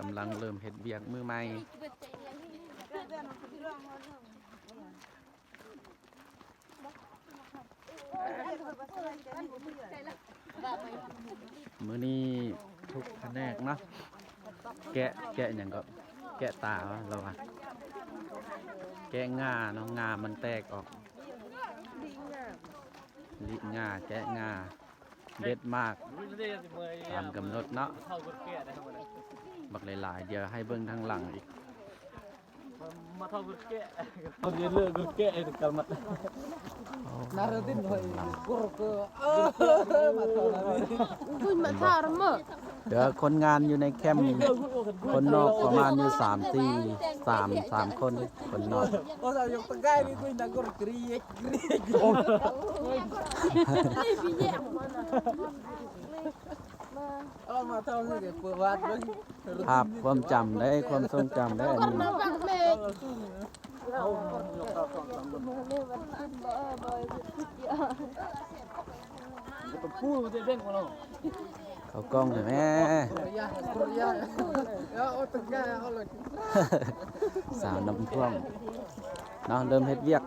ກຳລັງເລີ່ມເຮັດວຽກມື້ໃໝ່. ມື້ນີ້ທຸກພະແນກເນາະ ແກະ ແກະຫຍັງກໍ ແກະຕາວະ ລາວວ່າ ແກະງ່າເນາະ ງ່າມັນແຕກອອກ ລີດງ່າ ແກະງ່າ ເດັດໝາກຕາມກຳນົດເນາະ. ບັກຫຼາຍໆ ດຽວໃຫ້ເບິ່ງທາງຫຼັງອີກ. ມາເທົ່າແກະ ເຂົາຊິເລີກແກະໃຫ້ກັນໝົດ. ນາຣະດິນ ເຮີຍ ກຸຣກ ເອີ ມາເທົ່ານາຣະດິນ ຄຸນມາທາຣະເມີ ເຫຼືອຄົນງານຢູ່ໃນແຄມ ຄົນນອກປະມານຢູ່ສາມສີ່ ສາມ ສາມຄົນ ຄົນນອກ. ໂອ້ ສາວຍົກຕະກາຍນີ້ ຄຸນນາກົນກຣີກ ກຣີກ ໂອ້ ມາເທົ່ານີ້ເປີວາດເບິ່ງ. ພາບຄວາມຈຳເດ້ ຄວາມຊົງຈຳເດ້ ອັນນີ້ ເຂົ້າກ້ອງແທ້ແມ້ ສາວນ້ຳຖ້ວມເນາະ ເລີ່ມເຮັດວຽກ.